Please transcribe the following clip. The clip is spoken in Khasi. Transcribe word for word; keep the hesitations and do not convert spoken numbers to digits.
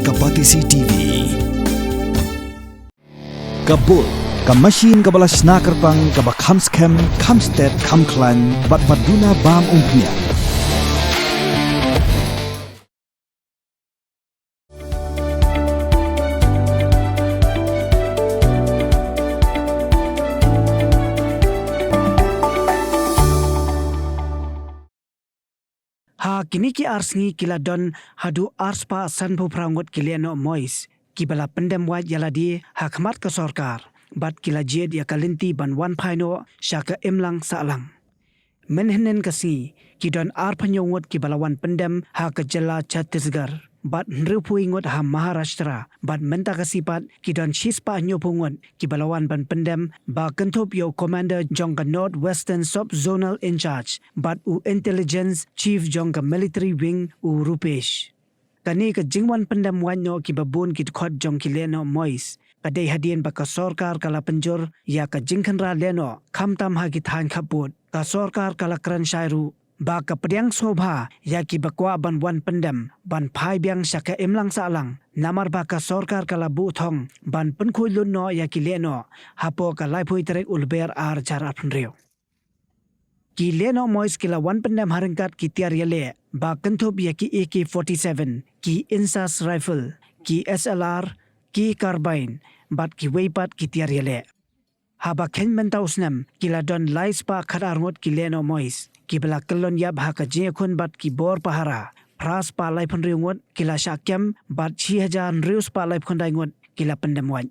Ka Batesi T V. Ka Bull, ka machine kaba la shna kyrpang, kaba kham skhem, kham stet, kham khlaiñ, bad ba duna bam umphniang. Ha kine ki ar sngi ki la don haduh arspah sanphew phra ngut ki lehnoh Moise kiba la pyndem wait ïa lade ha khmat ka sorkar, bad ki la jied ïa ka lynti ban wan phai noh sha ka imlang sahlang. Mynhynnin ka sngi ki don arphew hynñiew ngut kiba la wan pyndem ha ka jylla Chhattisgarh, bad hynriewphew ngut ha Maharashtra, bad mynta ka sngi pat ki don shispah hynñiewphew ngut kiba la wan ban pyndem, ba kynthup ïa u commander jong ka North Western Sub Zonal Incharge bad u intelligence chief jong ka military wing, u Rupesh. Kane ka jingwan pyndem wait noh kiba bun ki dkhot jong ki lehnoh Moise ka dei hadien ba ka sorkar ka la pynjur ïa ka jingkhynra lehnoh, khamtam ha ki thaiñ khappud. Ka sorkar ka la kren shai ruh ba ka pdiang sngewbha ïa kiba kwah ban wan pyndem ban phai biang sha ka imlang sahlang, namar ba ka sorkar ka la buh thong ban pynkhuid lut noh ïa ki lehnoh hapoh ka laiphew tarik u Lber ar hajar arphew hynriew. Ki lehnoh Moise ki la wan pyndem ha ryngkat ki tiar ïaleh ba kynthup ïa ki A K forty-seven, ki Insas rifle, ki S L R, ki carbine, bad kiwei pat ki tiar ïaleh. Haba kheiñ mynta u snem ki la don laispah khatar ngut ki lehnoh Moise kiba la kyllon ïap ha ka jingïakhun bad ki bor pahara, phraspah laiphew hynriew ngut ki la shah kem, bad shi hajar hynriewspah laiphew khyndai ngut ki la pyndem wait.